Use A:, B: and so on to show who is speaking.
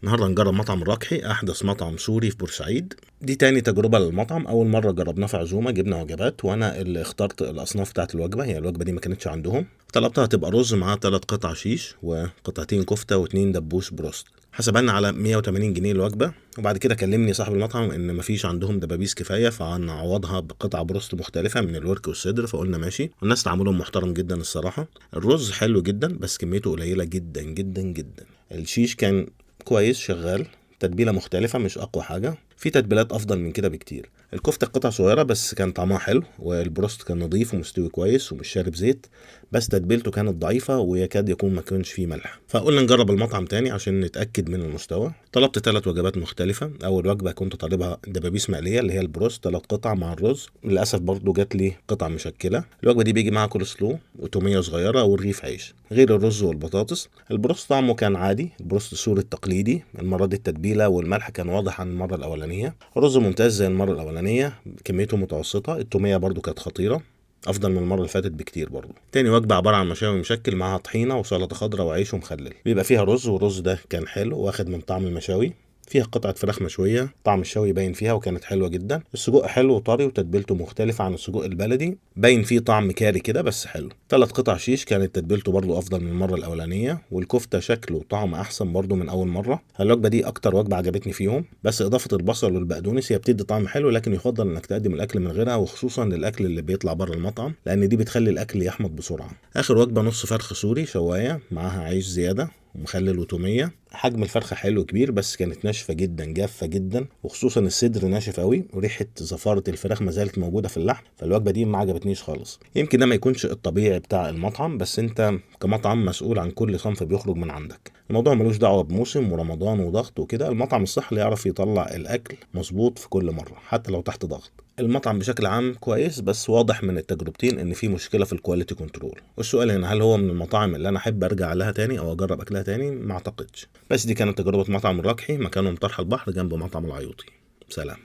A: النهارده هنجرب مطعم الراجحي، احدث مطعم سوري في بورسعيد. دي تاني تجربة للمطعم. اول مرة جربناه في عزومة، جبنا وجبات وانا اللي اخترت الاصناف بتاعت الوجبة. هي الوجبة دي ما كانتش عندهم، طلبتها تبقى رز معاه 3 قطع شيش وقطعتين كفتة و2 دبوس بروست. حسبنا على 180 جنيه الوجبة. وبعد كده كلمني صاحب المطعم ان مفيش عندهم دبابيس كفاية، فهنعوضها بقطع بروست مختلفة من الورك والصدر، فقلنا ماشي. والناس تعاملهم محترم جدا الصراحة. الرز حلو جدا بس كميته قليلة جدا جدا جدا. الشيش كان كويس شغال، تتبيلة مختلفة مش أقوى حاجة، في تتبيلات أفضل من كده بكتير. الكفتة قطع صغيرة بس كان طعمها حلو، والبروست كان نظيف ومستوي كويس ومش شارب زيت، بس تتبيلته كانت ضعيفة ويكاد يكون ما كانش فيه ملح. فقلنا نجرب المطعم تاني عشان نتأكد من المستوى. طلبت 3 وجبات مختلفة. أول وجبة كنت طالبها دبابيس مقلية اللي هي البروست، 3 قطع مع الرز. للأسف برضو جات لي قطع مشكلة. الوجبة دي بيجي معاها كولسلو وتومية صغيرة ورغيف عيش، غير الرز والبطاطس. البروست طعمه كان عادي، البروست السوري التقليدي. المرة دي التتبيلة والملح كان واضح عن المرة الأولانية. الرز ممتاز زي المرة الأولانية، كميته متوسطة. التومية برضو كانت خطيرة، أفضل من المرة اللي فاتت بكتير برضو. تاني وجبة عبارة عن مشاوي مشكل معاها طحينة وسلطة خضراء وعيش ومخلل، بيبقى فيها رز، والرز ده كان حلو واخد من طعم المشاوي. فيها قطعة فراخ مشوية، طعم الشوي باين فيها وكانت حلوة جدا. السجق حلو وطري وتتبيلته مختلفة عن السجق البلدي، باين فيه طعم كاري كده بس حلو. 3 قطع شيش كانت تتبيلته برضو أفضل من المرة الأولانية، والكفتة شكل وطعم أحسن برضو من أول مرة. الوجبة دي أكتر وجبة عجبتني فيهم، بس إضافة البصل والبقدونس هي بتدي طعم حلو، لكن يفضل إنك تقدم الأكل من غيرها، وخصوصا للأكل اللي بيطلع بره المطعم، لأن دي بتخلي الأكل يحمض بسرعة. آخر وجبة نص فرخ سوري شواية معاها عيش زيادة ومخلل وتومية. حجم الفرخة حلو كبير بس كانت ناشفة جدا، جافة جدا، وخصوصا الصدر ناشف قوي وريحة زفارة الفراخ ما زالت موجودة في اللحم. فالوجبة دي ما عجبتنيش خالص. يمكن ده ما يكونش الطبيعي بتاع المطعم، بس انت كمطعم مسؤول عن كل صنف بيخرج من عندك. الموضوع ملوش دعوة بموسم ورمضان وضغط وكده. المطعم الصح اللي يعرف يطلع الأكل مظبوط في كل مرة حتى لو تحت ضغط. المطعم بشكل عام كويس، بس واضح من التجربتين ان في مشكلة في ال quality control. والسؤال هنا، هل هو من المطاعم اللي انا احب ارجع لها تاني او اجرب اكلها تاني؟ ما اعتقدش. بس دي كانت تجربة مطعم الراجحي، مكانه مطرح البحر جنب مطعم العيوطي. سلام.